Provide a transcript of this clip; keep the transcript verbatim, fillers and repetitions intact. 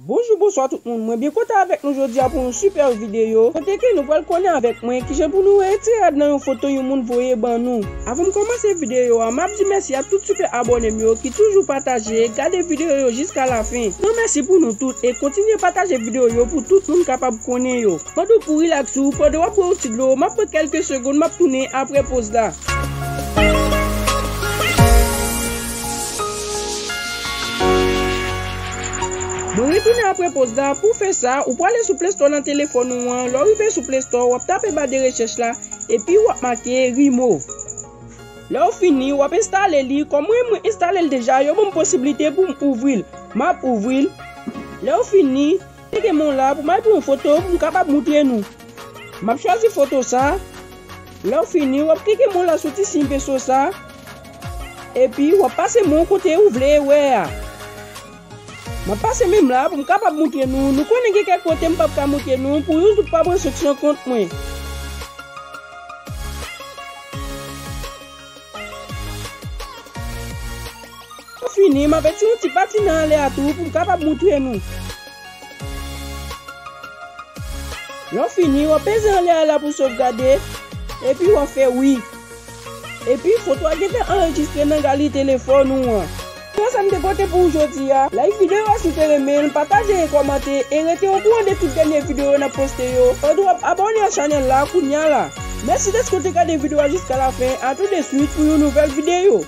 Bonjou, bonswa tout moun. Mwen byen kontan avèk nou jodi a pou yon sipè videyo. Kote ke nou pral konnen avèk mwen kijan pou nou retire rad nan yon foto yon moun voye ban nou. Avan m kòmanse videyo a, m ap di mèsi a tout sipè abòne m yo ki toujou pataje, gade videyo yo jiska lafen. Gran mèsi pou nou tout e kontinye pataje videyo yo pou tout moun kapab konnen yo. Pandan w pou rilaks ou, pandan w ap bwè yon ti dlo, m ap pran kèlke segonn, m ap tounen apre poz la. Mwen retounen apre poz la. Pou fè sa, ou prale sou Play Store nan telefòn ou an. Lè w rive sou Play Store, w ap tape ba de rechèch la, epi w ap make Remove. Lè w fini, w ap enstale li. Kòm mwen, mwen enstale l deja, yo ban m posiblite pou m ouvri l. M ap ouvri l. Lè w fini, klike men w la pou m al pran yon foto pou m kapab moutre nou. M ap chwazi foto sa. Lè w fini, w ap klike men w la sou ti siy penso sa. Epi, w ap pase men w kote ou vle wè a. M ap pase men m la pou m kapab moutre nou. Nou konnen gen kèk kote m p ap ka moutre nou pou YouTube pa pran sanksyon kont mwen. Pou fini, m ap etire yon ti pati nan anlè a tou pou m kapab moutre nou. Lè w fini, w ap peze anlè a la pou sovgade, epi w ap fè wi. Epi, foto a gentan anrejistre nan galeri telefòn ou an. Se sa m te pote pou ou jodi a. Like videyo a si w te renmen l, pataje e kòmante, e rete okouran de tout dènye videyo n ap poste yo. Pandan w ap abòne a chanèl la kounya la. Mèsi dèske w te gade videyo a jiska lafen. A tou de swit pou yon nouvèl videyo.